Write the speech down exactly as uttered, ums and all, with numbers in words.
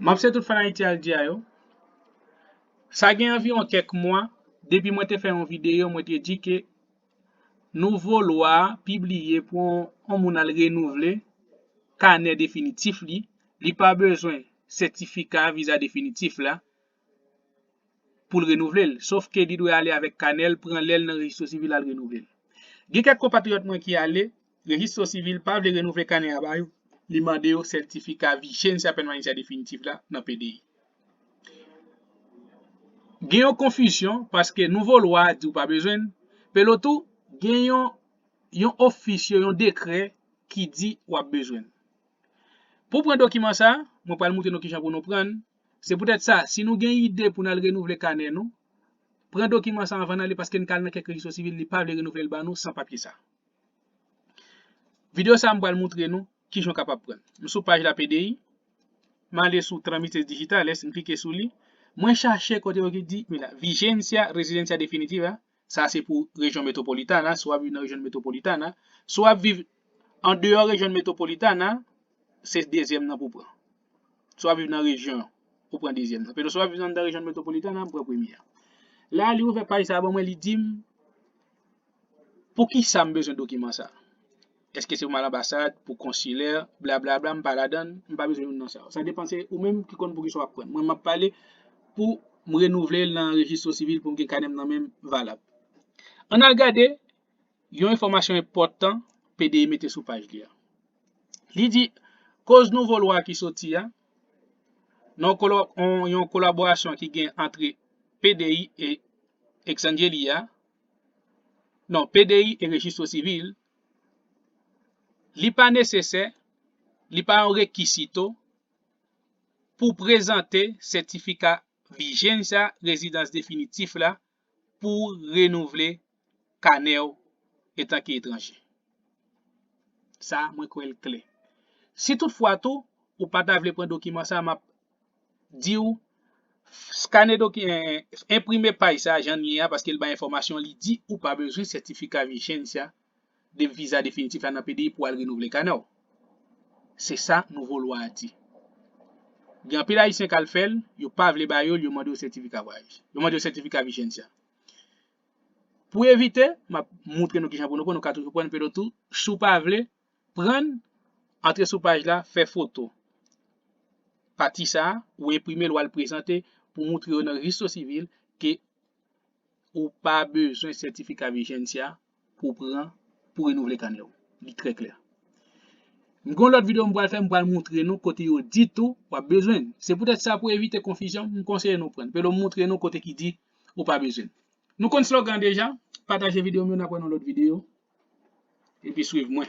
M ap salye tout fan Ayiti Al Dia yo. Sa gen anviwon kèk mwa, depi mwen te fè yon videyo, mwen te di ke nouvo lwa a pibliye pou yon, yon moun al renouvle kanè definitif li, li pa bezwen sètifika viza definitif la pou l renouvle l, sof ke li dwe ale avèk kanè l, pran lè l nan rejistro sivil al renouvle l. Gen kèk konpatriyòt mwen ki ale, rejistro sivil pa vle renouvle kanè a ba yo, li mande yo sètifika vijensia pèmanencia definitif la nan P D I. Gen yon konfizyon paske nouvo lwa a di w pa bezwen l, pelotou gen yon, yon ofisyo, yon dekrè ki di w ap bezwen l. Pou pran dokiman sa, mwen pral moutre nou kijan pou nou pran l. Se poutèt sa, si nou gen ide pou n al renouvle kanè nou, pran dokiman sa anvan n ale paske n ka al nan kèk rejistro sivil, li pa vle renouvle l ba nou san papye sa. Videyo sa a, m pral moutre nou kijan w kapab pran l. M sou paj la P D I, m ale sou Trámites Digitales, m klike sou li. Mwen chache kote yo ki di, men la, Vigencia Residencia Definitiva, sa se pou rejyon metwopolitana, si w ap viv nan rejyon metwopolitana, si w ap viv andeyò rejyon metwopolitana, se dezyèm nan pou pran. Si w ap viv nan rejyon, ou pran dezyèm nan. Pero si w ap viv anndan rejyon metwopolitana, m pran premye a. La, li ouvè paj sa a ban mwen, li di m, pou ki sa m bezwen dokiman sa? Èske se pou m al anbasad, pou konsilè, blablabla, m pa ladan l, m pa bezwen youn nan sa yo. Sa depann, se ou menm ki konn pou ki sa w ap pran. Mwen, m ap pale pou m renouvle l nan rejistro sivil pou m gen kanè m nan men m valab. Ann al gade yon enfòmasyon enpòtan P D I mete sou paj li a. Li di, koz nouvo lwa ki soti a, nan kolo-, on, yon kolaborasyon ki gen antre P D I e Exangelia, non, P D I e rejistro sivil, li pa nesesè, li pa yon rekisito pou prezante sètifika vijensia rezidans definitif la pou renouvle kanè w etanke etranje. Sa, mwen kwè l klè. Si toutfwa tou, ou pa ta vle pran dokiman sa, m ap di w, skane doki-, eh, enprime paj sa jan l ye a, paske l bay enfòmasyon, li di ou pa bezwen sètifika vijensia de viza definitif la nan P D I pou al renouvle kanè w. Se sa nouvo lwa a di. Gen anpil Ayisyen k al fè l, yo pa vle ba yo l, yo mande yo sètifika vwayaj. Yo mande yo sètifika vijensia. Pou evite, m ap moutre nou kijan pou nou pran, nou ka toujou pran, pelotou, si w pa vle pran, antre sou paj la, fè foto pati sa a, ou enprime l, w al prezante pou moutre yo nan rejistro sivil ke ou pa bezwen sètifika vijensia pou pran, pou renouvle kanè w. Li trè klè. M gen yon lòt videyo m pral fè, m pral moutre nou kote yo di tou w ap bezwen l. Se poutèt sa, pou evite konfizyon, m konseye nou pran l. Pero m moutre nou kote ki di ou pa bezwen l. Nou konn slogan deja, pataje videyo m yo, n ap wè nan lòt videyo. Epi swiv mwen.